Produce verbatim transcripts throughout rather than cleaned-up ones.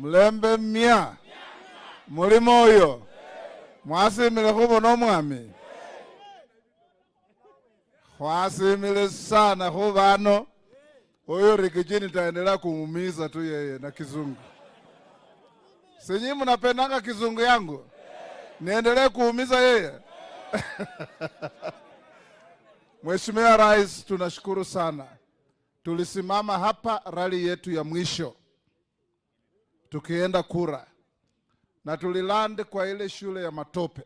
Mulembe mia. Muli moyo. Mwasimile khubona omwami. Khwasimile sana khu bano. Huyu Rigiji nitaendelea kumuumiza tu yeye na kizungu. Sinyi mnapendanga kizungu yangu? Niendelee kuumiza yeye? Mheshimiwa Rais, tunashukuru sana. Tulisimama hapa rally yetu ya mwisho tukienda kura, na tuliland kwa ile shule ya matope.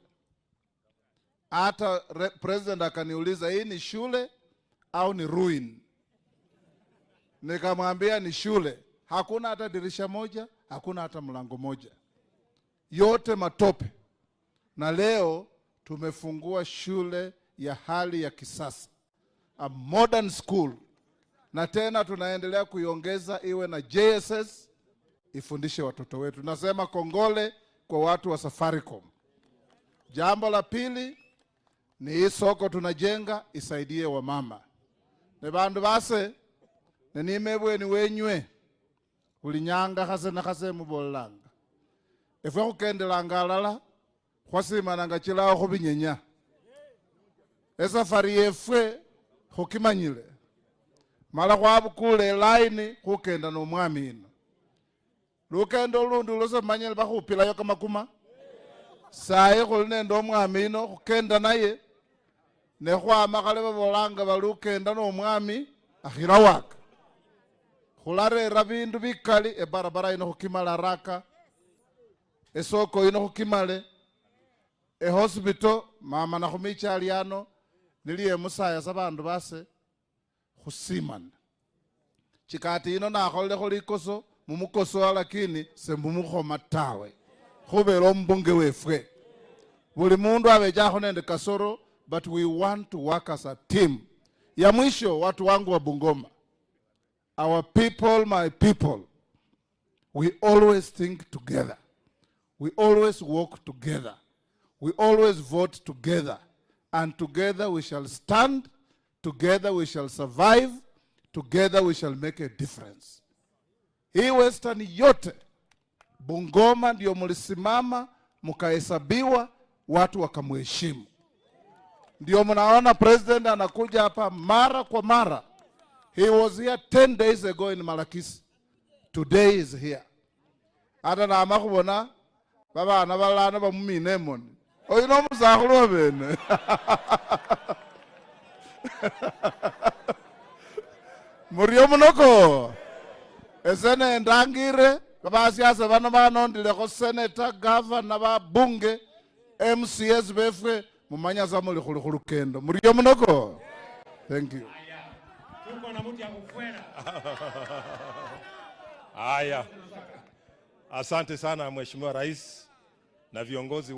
Hata re-, president akaniuliza, "Hii ni shule au ni ruin?" Nikamwambia, "Ni shule. Hakuna hata dirisha moja, hakuna hata mlango moja. Yote matope." Na leo tumefungua shule ya hali ya kisasa, a modern school, na tena tunaendelea kuiongeza iwe na J S S, ifundishe watoto wetu. Nasema kongole kwa watu wa Safaricom. Jambo la pili ni hii soko tunajenga isaidie wamama. Ne bandu base, ne nimebweni wenywe, buli nyanga khase na khase mubolanga. Efwe khukendelanga alala, khwasimananga chilaho khubinyenya. Esafari yefwe khukimanyile. Mala khwabukula elaini khukenda nomwami ino. Lukendo lundi lwose manyile bakhupilayo kamakuma. Sayi khuli nende omwami ino khukenda naye. Ne khwama khale babolanga bali ukenda nomwami akhira waka. Khularera bindu bikali, ebarabara ino khukimala haraka. Esoko ino khukimale. Ehospital, mama nakhumicha ali ano, niliye musaya sa bandu base, khusimana. Chikati yino nakholelekho likoso, mumukosoa, lakini sembumukhoma tawe. Khubera ombunge wefwe. Buli mundu abechakho nende kasoro, but we want to work as a team. Ya mwisho, watu wangu wa Bungoma. Our people, my people, we always think together. We always walk together. We always vote together. And together we shall stand, together we shall survive, together we shall make a difference. Hii Western yote, Bungoma ndio mulisimama, mukahesabiwa, watu wakamheshimu. Ndio mnaona president anakuja hapa mara kwa mara. He was here ten days ago in Malakisi. Today is here. Hata nama khubona babana balano bamumina emoni. Oyu nomusakhulu wabene. Murio munoko. Ese nendangire babasiasa bano banondilekho senator, governor, babunge, M C As befwe, mumanya sa muli khuli khulukendo. Murio munoko? Thank you. Tuko na mtu ya kukwela. Haya. Asante sana Mheshimiwa Rais na viongozi